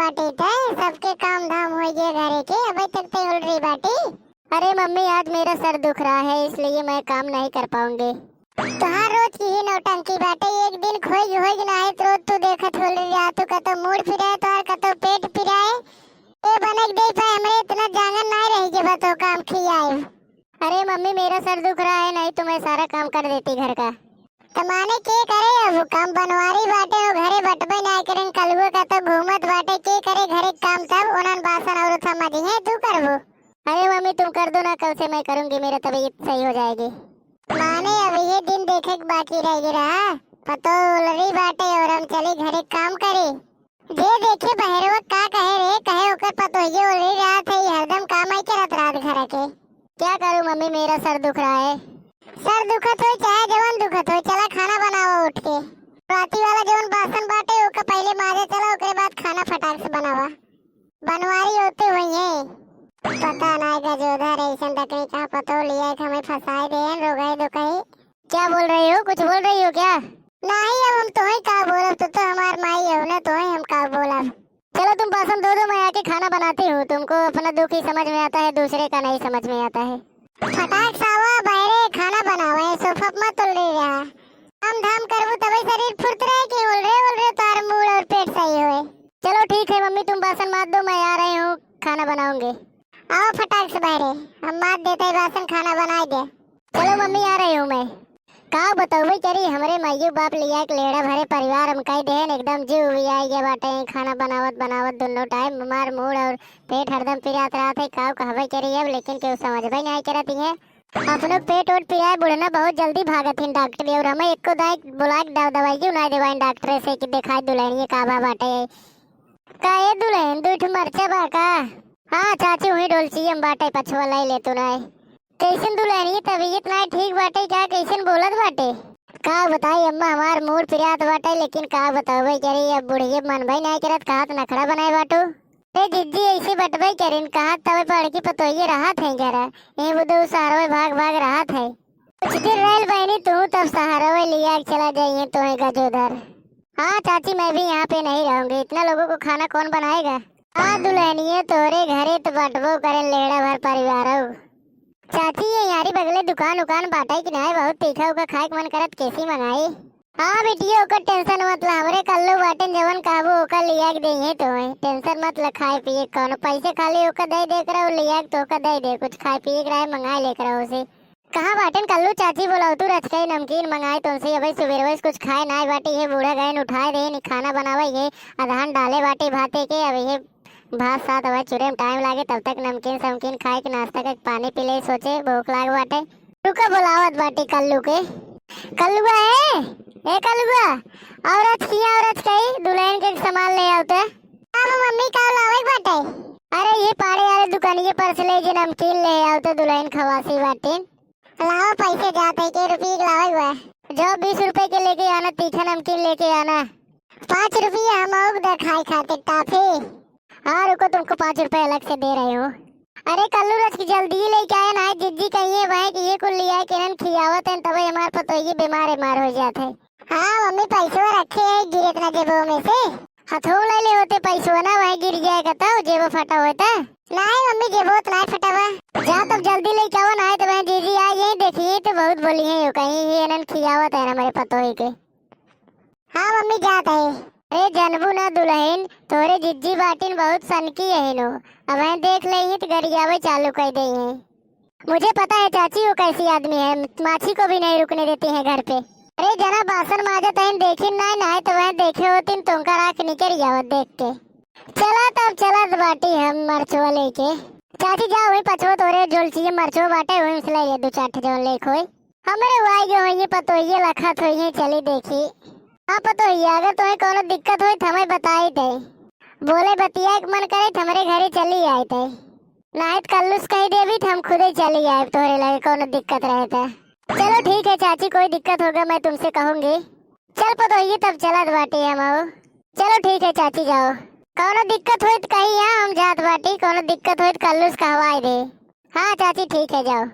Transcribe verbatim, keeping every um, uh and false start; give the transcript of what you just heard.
बाटी तै, सबके काम धाम होइ गए घरे के, अबे तक तै होलरी बाटी। अरे मम्मी, आज मेरा सर दुख रहा है, इसलिए मैं काम नहीं कर पाऊंगी। तोहार रोज की ही नौटंकी बाटे, एक दिन खोई होई ना है, रोज तू देखत होलरी रहा, तू कतो मूड़ पिराए तोहार, कतो पेट पिराए। ए बनक दे पाए, हमरे इतना जांगर ना रही जे बतो काम खियाए। अरे मम्मी, मेरा सर दुख रहा है, नहीं तो मैं सारा काम कर देती घर का। त माने के करे अब, काम बनवारी बाटे हो, घरे बटबे ना करें, कलुआ कतो घूमत बाटे, के करे घरे काम, तब उन्हन बासन और थमा दी है, तू करबो। अरे मम्मी, तुम कर दो ना, कल से मैं करूंगी, मेरा तबीयत सही हो जाएगी। माने अब ये दिन देखे के बाकी रह गया, पतो होलरी बाटे और हम चली घरे काम करे। जे देखे बहरवा का कहे रे, कहे ओकर पतोहिए होलरी रात है, ई हरदम काम आई करत रात घर के। क्या करूं मम्मी, मेरा सर दुख रहा है। सर दुखत होई चाहे जवन दुखत होई, चला खाना बनावा उठ के। राती वाला जवन बासन बाटे ओका पहले माजे चला, ओकरे बाद खाना फटाक से बनावा। बनवारी होते हुई है। पता ना गजोधर ऐसन डकरी कहाँ पतो लिया है, हमें फंसाए दे, रोगाई दो कहीं। क्या बोल रही हो, कुछ बोल रही हो क्या? नहीं, अब हम तोहे का बोलब, तू तो हमार माई हो ना, तोहे हम का बोलब। चलो तुम बासन धो दो, मैं आके खाना बनाती हूँ। तुमको अपना दुख ही समझ में आता है, दूसरे का नहीं समझ में आता है। फटाक सावा बहरे खाना बनावे, सोफा पे मत उलरे रहा। काम धाम करबू तबे शरीर फुर्त रहे कि उलरे उलरे तार मूड़ और पेट सही होए। चलो ठीक है मम्मी, तुम बासन माज दो, मैं आ रही हूँ, खाना बनाऊंगी। आओ फटाक से बहरे, हम माज देते हैं बासन, खाना बनाए दे। चलो मम्मी, आ रही हूँ मैं। का बतौबे करी, हमरे माइयो बाप लिया के लेड़ा भरे परिवार हम कह देहन, एकदम जीव भी आई गया बाटे। खाना बनावत बनावत दोनों टाइम हमार मूड़ और पेट हरदम पिरात रहत है। का कहबे करी अब, लेकिन केहू समझबे नहीं करत है। अपनो पेट ओट पिराए बुढ़ना बहुत जल्दी भागत हिन डॉक्टर, और हमें एको दाई बुला के दव-, दवाई उनाई देवाइन डॉक्टर से कि दिखाई दुल्हनिए का बा बाटे। का ए दुल्हन, दू ठो मरचा बा का? हाँ चाची, वही डोलची हम बाटे, पछवा लाई ले तू नाई। कैसन दुल्हनिया, तबीयत नाई ठीक बाटे क्या? कैसन बोलत बाटे? का बताई अम्मा, हमार मूड़ पिरात बाटे, लेकिन का बतावे करे, अब बुढ़िए मन भाई नाई करत, कहत नखड़ा बनाए बाटू। ए जिज्जी, ऐसे बटबे करिन, कहत तबे पढ़ की पतोहिए रहत है जरा। ए बुद्धू सहरवे भाग भाग रहत है। कुछ दिन रहल बहनी तू, तब सहरवे लिया के चला जाइए तोहे गजोधर। हाँ चाची, मैं भी यहाँ पे नहीं रहूंगी, इतना लोगों को खाना कौन बनाएगा? हाँ दुल्हनिए, तोरे घरे तो बटबो करें लेड़ा भर परिवार। चाची, ये यारी बगले दुकान उकान बाटे कि नाय? बहुत तीखा उखा खाए के मन करत, कैसी मंगाई? हाँ बिटिया, ओकर टेंशन मत ला, हमरे कल्लू बाटेन, जवन कहबो ओकर लिया के देइहे तोहे। टेंशन मत ला, खाए पिए के कौनो पैसे खाली ओकर दे दे के रहो, लिया के तोहका दे दे, कुछ खाए पिए के रहे मंगाए लेके रहो से। कहाँ बाटेन कल्लू? चाची बोलाओ तू, रचकई नमकीन मंगाए तुमसे, अबे सुबेरवे से कुछ खाए नाय बाटी, ये बूढ़ा गएन उठाए देन, खाना बनावे ये अधान डाले बाटी भाते के, अब ये भात सात अबे चूरे में टाइम लागे, तब तक नमकीन समकीन खाए के नाश्ता के पानी पी ले, सोचे भूख लाग बाटे। रुका, बोलावत बाटी कल्लू के। कल्लुआ ए, ए कल्लुआ, औरत की औरत कई दुल्हन के सामान ले आओ तो। अब मम्मी का लावे के बाटे? अरे ये पाड़े वाले दुकानिए पर से ले जे नमकीन ले आओ तो दुल्हन खवासी बाटे। लाओ पैसे जाते के रुपये के लावे के बा। जाओ बीस रुपए के लेके आना, तीखा नमकीन लेके आना। पाँच रुपया हम और दे खाए खातिर टाफी। हाँ रुको, तुमको पाँच रुपए अलग से दे रहे हो। अरे कल्लू रच की जल्दी ही लेके आए ना, जिज्जी कहिए भाई कि ये कुल लिया के इन्हन खियावत हैं, तबे हमार पतोही बीमार बीमार हो जात है। हाँ मम्मी, पैसवा रखे है गिरे इतना जेबो में से। हथो ले ले होते पैसवा ना, वही गिर जाए का तो जेबो फटा होता। नहीं मम्मी, जेबो तो नहीं फटा बा। जा तब जल्दी लेके आओ ना, तो वही जीजी आ यही देखिए तो बहुत बोली है, यो कहीं ये इन्हन खियावत है ना हमारे पतोही के। हाँ मम्मी, जात है। अरे जनबू ना दुल्हन, तोरे जिज्जी बाटिन बहुत सनकी है नो। अब हैं देख ले ही तो गरियावे चालू कर दे हैं। मुझे पता है चाची, वो कैसी आदमी है, माछी को भी नहीं रुकने देती है घर पे। अरे जना बासन माजत हैं, देखिन ना, ना तो वह देखे होतिन तुमका राख निकल जावत देख के। चला तब चलत बाटी हम मरचुआ लेके। चाची जाओ वही पछुआ तोरे जोल चाहिए मरचुआ बाटे, वही से ले ले दो चार ठे जौन लेके होई। हमरे वाई के होइए पतोहिए लखत होइए, चली देखी। हाँ पतोहिए, अगर तुम्हें कोनो दिक्कत होई तो हमें बताई दे। बोले बतिया के मन करे तो हमरे घरे चली आई थे। नाहित कल्लू से कही देवी तो हम खुदे चली आए तोहरे लगे कोनो दिक्कत रहे तो। चलो ठीक है चाची, कोई दिक्कत होगा मैं तुमसे कहूंगी। चल पतोहिए तब चलत बाटी हम आओ। चलो ठीक है चाची जाओ। कोनो दिक्कत होई तो कही यहाँ हम जात बाटी, कोनो दिक्कत होई तो कल्लू से कहवाई दे। हाँ चाची ठीक है जाओ।